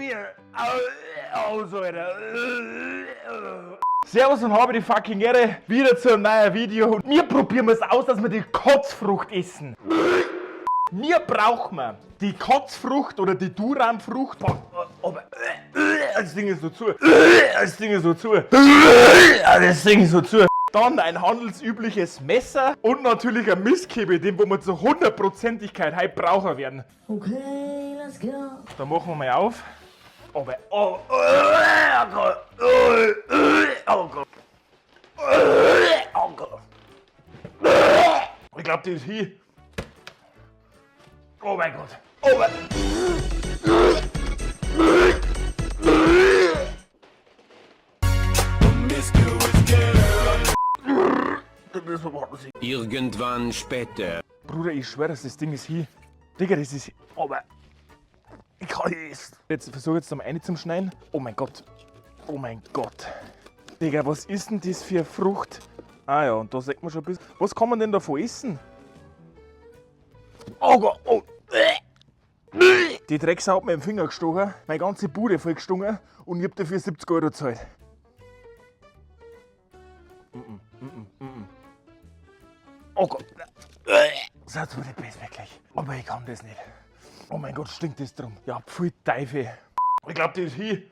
Bier. Aus, Alter. Servus und habe die fucking Ehre. Wieder zu einem neuen Video. Und wir probieren es aus, dass wir die Kotzfrucht essen. Mir braucht man die Kotzfrucht oder die Duramfrucht. Aber das Ding ist so zu. Das Ding ist so zu. Das Ding ist so zu. Dann ein handelsübliches Messer und natürlich ein Mistkebe, den wo wir zu 100%igkeit heute brauchen werden. Okay, let's go. Da machen wir mal auf. Aber oh, oh Gott. Oh Gott. Oh Gott. Ich glaube, die ist hier. Oh mein Gott. Oh mein. Irgendwann später. Bruder, ich schwöre, das Ding ist hier. Digga, das ist. Aber. Ich kann nicht essen. Jetzt versuche jetzt noch eine zum Schneiden. Oh mein Gott. Oh mein Gott. Digga, was ist denn das für eine Frucht? Ah ja, und da sieht man schon ein bisschen. Was kann man denn davon essen? Oh Gott, oh. Die Drecksau hat mir im Finger gestochen, meine ganze Bude voll gestunken und ich hab dafür 70 € gezahlt. Oh Gott. Seid mir nicht böse, wirklich. Aber ich kann das nicht. Oh mein Gott, stinkt das drum. Ja, pfui Teufel. Ich glaub, die ist hier.